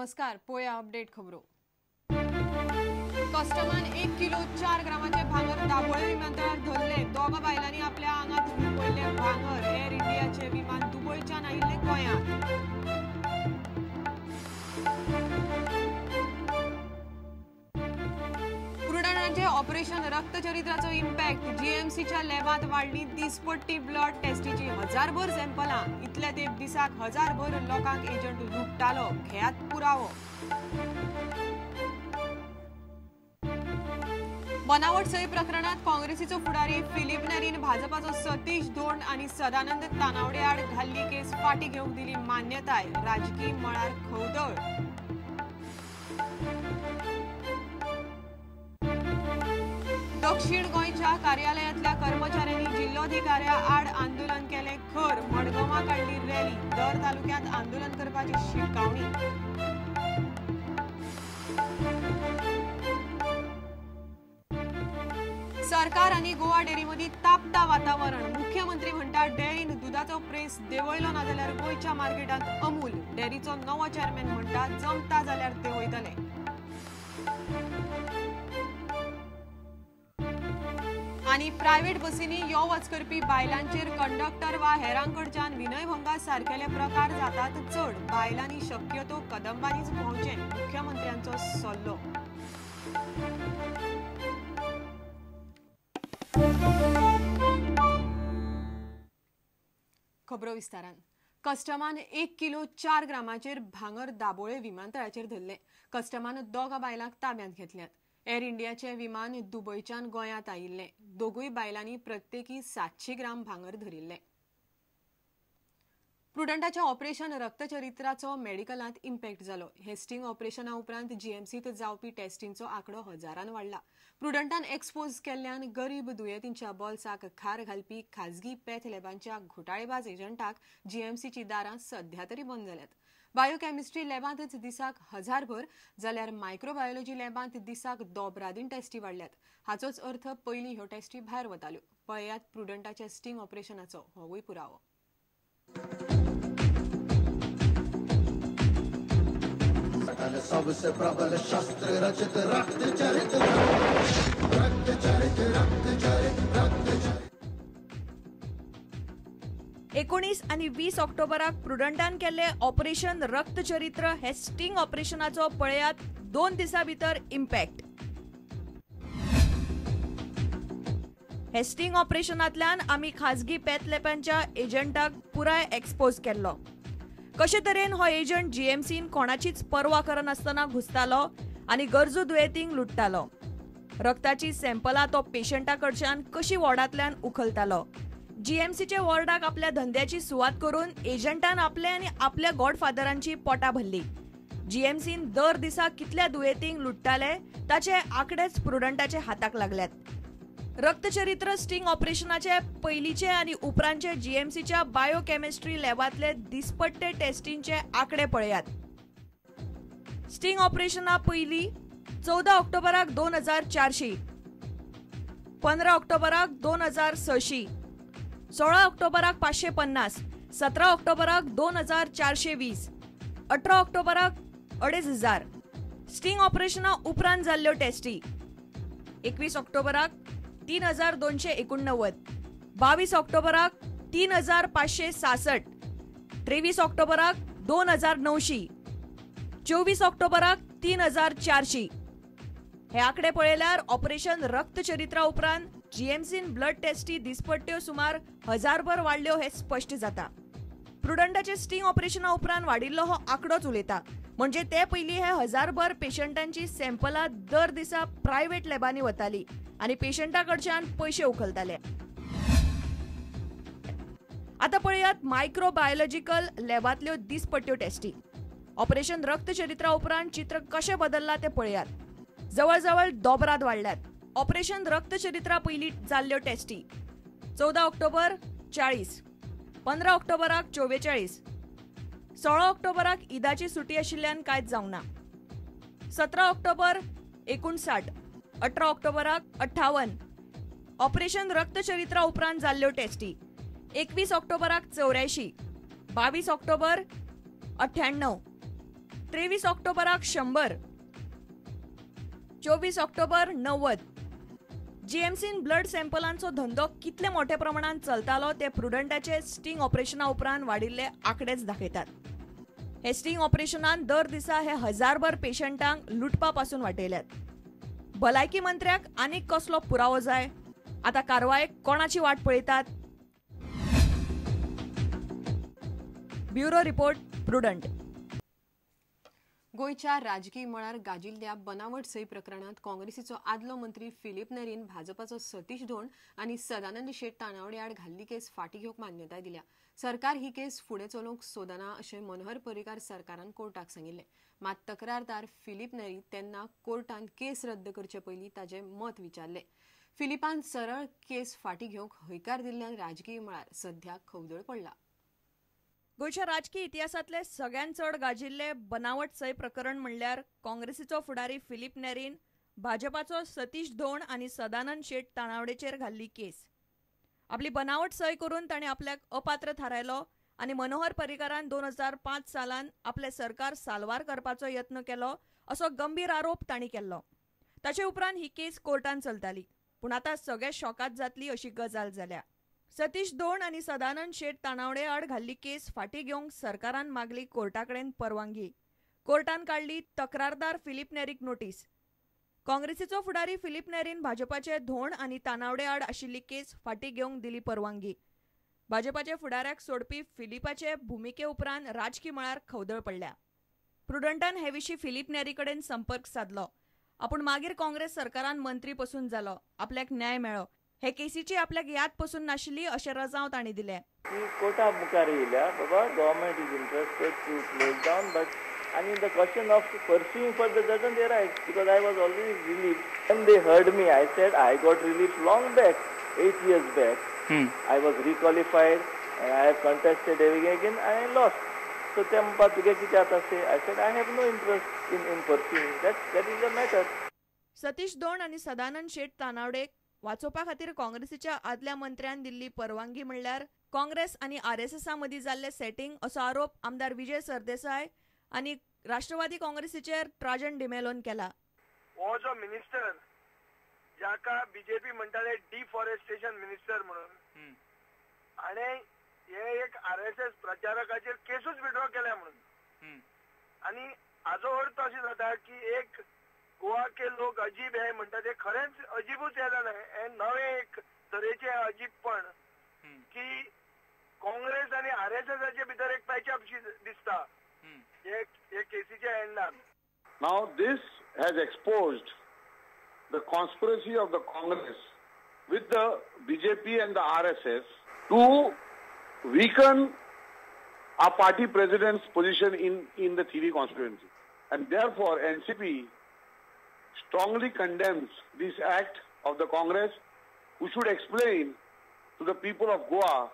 नमस्कार, पोया अपडेट खबरो। कस्टमान 1 किलो 4 ग्रामाचे भांगर दाबोळे विमानतळार धरले। दोगा बायलांनी आपल्या आंगात लिपयल्ले भांगर। एअर इंडियाचे विमान दुबयच्यान आयिल्ले गोंयांत। प्रुडंटाचे ऑपरेशन रक्तचरित्राचो इम्पॅक्ट। जीएमसीच्या लॅबांत वाडली दिसपट्टी ब्लड टेस्टीची हजारभर सॅम्पलां। इतल्या तेंप दिसाक हजारभर लोकांक एजंट लुट्टालो। घेयात पुरावो। बनावट सही प्रकरणात काँग्रेसीचो फुडारी फिलीप नेरीन भाजपाचो सतीश धोंड आनी सदानंद तानावडे आड घाल्ली केस फाटी घेवंक दिली मान्यताय। राजकी मळार खवदळ। दक्षिण गोंयच्या कार्यालयांतल्या कर्मचाऱ्यांनी जिल्लोधिकाऱ्या आड आंदोलन केलें खर। मडगांवां काडली रॅली। दर तालुक्यांत आंदोलन करपाची शिटकावणी। सरकार आनी गोवा डेअरी मदीं तापता वातावरण। मुख्यमंत्री म्हणटा डेअरीन दुदाचो प्रेस देंवयलो ना जाल्यार गोंयच्या मार्केटांत अमूल। डेअरीचो नवो चेअरमॅन म्हणटा जमता जाल्यार देंवयतले। आनी प्रायव्हेट बसींनी यो वच करपी बायलांचेर कंडक्टर वा हेरां कडच्यान विनयभंगा सारकेले प्रकार जातात चड। बायलांनी शक्यतो कदंबांनीच भोंवचें, मुख्यमंत्र्यांचो सल्लो। खबरो विस्तारान। कस्टमान 1 किलो 4 ग्रामाचेर भांगर दाबोळे विमानतळाचेर धरले। कस्टमान दोगा बायलांक ताब्यांत घेतल्यात। एअर इंडियाचे विमान दुबयच्यान गोंयांत आयिल्लें। दोगूय बायलांनी प्रत्येकी 700 ग्राम भांगर धरिल्लें। प्रुडंटाच्या ऑपरेशन रक्तचरित्राचो मेडिकलांत इम्पॅक्ट जालो। हेस्टिंग ऑपरेशना उपरांत जीएमसीत जावपी टेस्टींचो आंकडो हजारान वाडला। प्रुडंटान एक्सपोज केल्ल्यान गरीब दुयेंतींच्या बोल्साक खार घालपी खाजगी पॅथ लॅबांच्या घोटाळेबाज एजंटाक जीएमसीची दारां सध्या तरी बंद जाल्यात। बायोकेमिस्ट्री लॅबांतच दिसाक हजारभर जाल्यार मायक्रोबायोलॉजी लॅबांत दिसाक दोबरादीन टेस्टी वाडल्यात। हाचोच अर्थ पयलीं ह्यो टेस्टी भायर वताल्यो। पळयात प्रुडंटाच्या स्टिंग ऑपरेशनाचो होवूय पुरावो। सबसे प्रबल शस्त्र रचित रक्त चरित्र रक्त चरित्र रक्त चरित्र रक्त चरित्र। 19 आणि 20 ऑक्टोबराक प्रुडंटान केल्ले ऑपरेशन रक्तचरित्र हे स्टिंग ऑपरेशनाचो पळयात 2 दिसां भितर इम्पॅक्ट। हे स्टिंग ऑपरेशनांतल्यान आमी खाजगी पॅथ लॅबांच्या एजंटाक पुराय एक्सपोज केल्लो। कशे तरेन हो एजंट जीएमसीन कोणाचीच पर्वा करनासतना घुसतालो आनी गरजू दुयेंतींक लुट्टालो। रक्ताची सॅम्पलां तो पेशंटा कडच्यान कशी वॉर्डांतल्यान उखलतालो। जीएमसीचे वॉर्डाक आपल्या धंद्याची सुवात करून एजंटान आपले आनी आपल्या गॉडफादरांची पोटां भरली। जीएमसीन दर दिसा कितल्या दुयेंतींक लुट्टाले ताचे आंकडेच प्रुडंटाचे हाताक लागल्यात। रक्तचरित्र स्टिंग ऑपरेशनाचे पयलींचे आनी उपरांतचे जीएमसीच्या बायोकेमिस्ट्री लॅबांतले दिसपट्टे टेस्टींचे आंकडे पळयात। स्टिंग ऑपरेशना पयलीं 14 ऑक्टोबराक 2400, 15 ऑक्टोबराक 2600, 16 ऑक्टोबराक 550, 17 ऑक्टोबराक 2420, 18 ऑक्टोबराक 2500। स्टिंग ऑपरेशना उपरांत जाल्ल्यो टेस्टी 21 ऑक्टोबराक 3289, 22 ऑक्टोबराक 3566, 23 ऑक्टोबराक 2900, 24 ऑक्टोबराक 3400। हे आंकडे पळयल्यार ऑपरेशन रक्तचरित्रा उपरांत जीएमसीन ब्लड टेस्टी दिसपट्ट्यो सुमार हजारभर वाडल्यो हे स्पश्ट जाता। प्रुडंटाचे स्टिंग ऑपरेशना उपरांत वाडिल्लो हो आंकडोच उलयता। म्हणजे ते पयलीं हे हजारभर पेशंटांची सॅम्पलां दर दिसा प्रायव्हेट लॅबांनी वताली आनी पेशंटा कडच्यान पयशे उखलताले। आतां पळयात मायक्रोबायोलॉजिकल लॅबांतल्यो दिसपट्ट्यो टेस्टी। ऑपरेशन रक्तचरित्रा उपरांत चित्र कशें बदल्लां तें पळयात। जवळजवळ दोबराद वाडल्यात। ऑपरेशन रक्तचरित्रा पयलीं जाल्ल्यो टेस्टी 14 ऑक्टोबर 40, 15 ऑक्टोबराक 44, 16 ऑक्टोबराक ईदाची सुटी आशिल्ल्यान कांयच जावंक ना, 17 ऑक्टोबर 59, 18 ऑक्टोबराक 58। ऑपरेशन रक्तचरित्रा उपरांत जाल्ल्यो टेस्टी 21 ऑक्टोबराक 84, 22 ऑक्टोबर 98, 23 ऑक्टोबराक 100, 24 ऑक्टोबर 90. जीएमसीन ब्लड सॅम्पलांचो धंदो कितले मोठ्या प्रमाणात चलतालो ते प्रुडंटाचे स्टिंग ऑपरेशना उपरांत वाडिल्ले आंकडेच दाखयतात. हे स्टिंग ऑपरेशनान दर दिसा हे हजारभर पेशंटांक लुटपा पासून वाटयल्यात. भलायकी मंत्र्याक आनीक कसलो पुरावो जाय? आतां कारवायेक कोणाची वाट पळयतात? Bureau report, Prudent. गोंयच्या राजकीय मळार गाजिल्ल्या बनावट सही प्रकरणांत काँग्रेसीचो आदलो मंत्री फिलीप नेरीन भाजपाचो सतीश धोंड आनी सदानंद शेट तानावडे आड घाल्ली केस फाटीं घेवंक मान्यताय दिल्या. सरकार ही केस फुडें चलोवंक सोदना अशें मनोहर पर्रीकार सरकारान कोर्टाक सांगिल्लें. मात तक्रारदार फिलीप नेरी तेन्ना कोर्टान केस रद्द करचे पयलीं ताजें मत विचारलें. फिलिपान सरळ केस फाटीं घेवंक हयकार दिल्ल्यान राजकीय मळार सध्या खवदळ पडला. गोंयच्या राजकी इतिहासांतले सगळ्यांत चड गाजिल्ले बनावट सय प्रकरण म्हणल्यार काँग्रेसीचो फुडारी फिलीप नेरीन भाजपाचो सतीश धोंड आनी सदानंद शेट तानावडेचेर घाल्ली केस. आपली बनावट सय करून ताणें आपल्याक अपात्र थारायलो आनी मनोहर पर्रीकारान 2005 सालान आपलें सरकार साल्वार करपाचो यत्न केलो असो गंभीर आरोप तांणी केल्लो. ताचे उपरांत ही केस कोर्टान चलताली, पूण आतां सगळे शॉकात जातली अशी गजाल जाल्या. सतीश धोंड आनी सदानंद शेट तानावडे आड घाल्ली केस फाटीं घेवंक सरकारान मागली कोर्टा कडेन परवानगी. कोर्टान काडली तक्रारदार फिलीप नेरीक नोटीस. काँग्रेसीचो फुडारी फिलीप नेरीन भाजपाचे धोंड आनी तानावडे आड आशिल्ली केस फाटीं घेवंक दिली परवानगी. भाजपाचे फुडाऱ्याक सोडपी फिलिपाचे भुमिके उपरांत राजकी मळार खवदळ पडल्या. प्रुडंटान हे विशीं फिलीप नेरी कडेन संपर्क सादलो. आपूण मागीर काँग्रेस सरकारान मंत्री पसून जालो, आपल्याक न्याय मेळ्ळो, हे केसीची आपल्याक याद पसून नाशिल्ली अशें रजांव तांणी दिलें. कोर्टा मुखार येयल्या बाबा government is interested to close down but आनी the question of pursuing further doesn't arise because I was already relief. When they heard me I said I got relief long back, 8 years back. I was requalified and I have contested again I lost. So ते म्हणपा तुगे कितें आतां से I said I have no interest in pursuing that that is a matter. Satish Dhond आनी सदानंद शेट तानावडेक वाचोवपा खातीर काँग्रेसीच्या आदल्या मंत्र्यान दिल्ली परवानगी म्हणल्यार काँग्रेस आनी आरएसएसा मदीं जाल्लें सेटिंग असो आरोप आमदार विजय सरदेसाय आनी राष्ट्रवादी काँग्रेसीचेर ट्राजन डिमेलोन केला. हो जो मिनिस्टर जाका बीजेपी म्हणटाले डिफॉरेस्टेशन मिनिस्टर म्हणून, आनी हे एक आरएसएस प्रचारकाचेर केसूच विड्रॉ केल्या म्हणून, आनी हाजो अर्थ अशें जाता की एक गोवा के लोक अजीब हे म्हणटा ते खरेंच अजीबूच हे जालें. हें नवें एक तरेचें अजीबपण की काँग्रेस आनी आरएसएसाचे भितर एक पॅचअप दिसता हे केसीच्या एंडान. Now this has exposed the conspiracy of the Congress with the BJP and the RSS to weaken our party president's position in the Thiri constituency. And therefore NCP strongly condemns this act of the Congress, who should explain to the people of Goa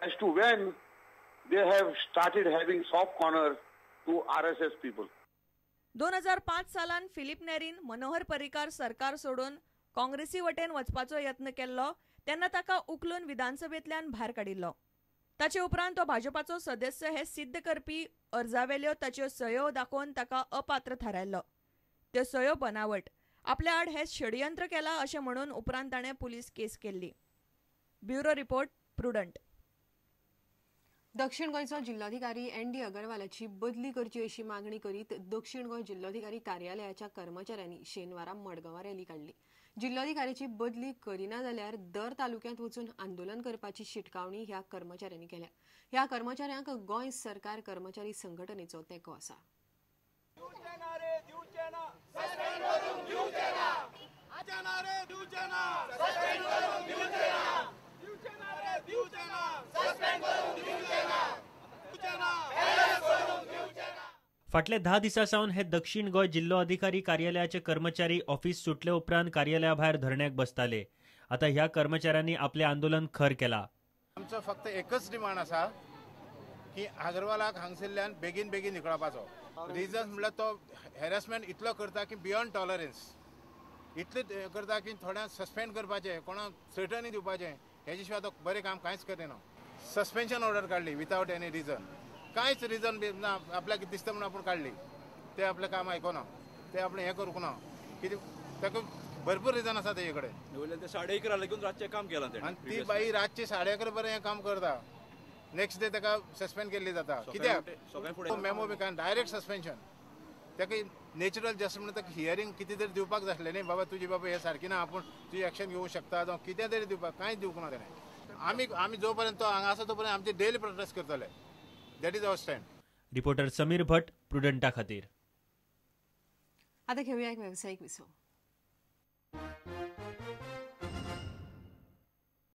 as to when they have started having soft corner to RSS people. 2005 सालान फिलीप नेरीन मनोहर पर्रीकार सरकार सोडून काँग्रेसी वटेन वचपाचो यत्न केल्लो तेन्ना ताका उखलून विधानसभेंतल्यान भायर काडिल्लो. ताचे उपरांत तो भाजपाचो सदस्य हे सिद्ध करपी अर्जावेल्यो ताच्यो सयो दाखोवन ताका अपात्र थारायल्लो. त्यो सयो बनावट, आपल्या आड हे षडयंत्र केला अशें म्हणून उपरांत ताणें पुलीस केस केल्ली. Bureau report, Prudent. दक्षिण गोंयचो जिल्लोधिकारी एन डी अगरवालाची बदली करची अशी मागणी करीत दक्षिण गोंय जिल्लोधिकारी कार्यालयाच्या कर्मचाऱ्यांनी शेनवारा मडगांवां रॅली काडली. जिल्लोधिकाऱ्याची बदली करिना जाल्यार दर तालुक्यांत वचून आंदोलन करपाची शिटकावणी ह्या कर्मचाऱ्यांनी केल्या. ह्या कर्मचाऱ्यांक गोंय सरकार कर्मचारी संघटनेचो तेंको आसा. फाटल्या 10 दिसां सावन हे दक्षिण गोंय जिल्लो अधिकारी कार्यालयाचे कर्मचारी ऑफिस सुटले उपरांत कार्यालया भायर धरण्याक बसताले. आता ह्या कर्मचाऱ्यांनी आपले आंदोलन खर केला. आमचो फक्त एकच डिमांड आसा की अगरवालाक हांगसरल्यान बेगीन बेगीन निकळपाचो. रिजन म्हणल्यार तो हॅरेसमेंट इतलो करता की बियॉन्ड टॉलरन्स, इतले करता की थोड्यांक सस्पेंड करपाचें, कोणाक थ्रेटनी दिवपाचें, हेजे शिवाय तो बरें काम कांयच करिना. सस्पेन्शन ऑर्डर काडली विदावट एनी रिजन. कांयच रिजन बी ना. आपल्याक दिसता म्हणून आपूण काडली, ते आपलें काम आयकना, ते आपणें हें करूंक ना कितें, ताका भरपूर रिजन आसा तेजे कडेन. 11:30 लागून रातचें काम केलां तेणें. आनी ती बाई रातची 11:30 पर्यंत हें काम करता. नेक्स्ट डे ताका सस्पेंड केल्ली जाता. कित्याक मेमो बी काय डायरेक्ट सस्पेन्शन. ताका नॅचरल जस्टीस म्हणून ताका हियरींग कितें तरी दिवपाक जाय आसलें न्ही, बाबा तुजी बाबा हें सारकी ना, आपूण तुजी एक्शन घेवंक शकता जावं कितें तरी दिवपाक, कांयच दिवंक ना तेणें. आमी आमी जो पर्यंत तो हांगा आसा तो पर्यंत आमचे डेली प्रोटेस्ट करतले. That is our stand. Reporter Sameer Bhat, प्रुडंटा खातीर. आता घेऊया एक व्यावसायिक विसव.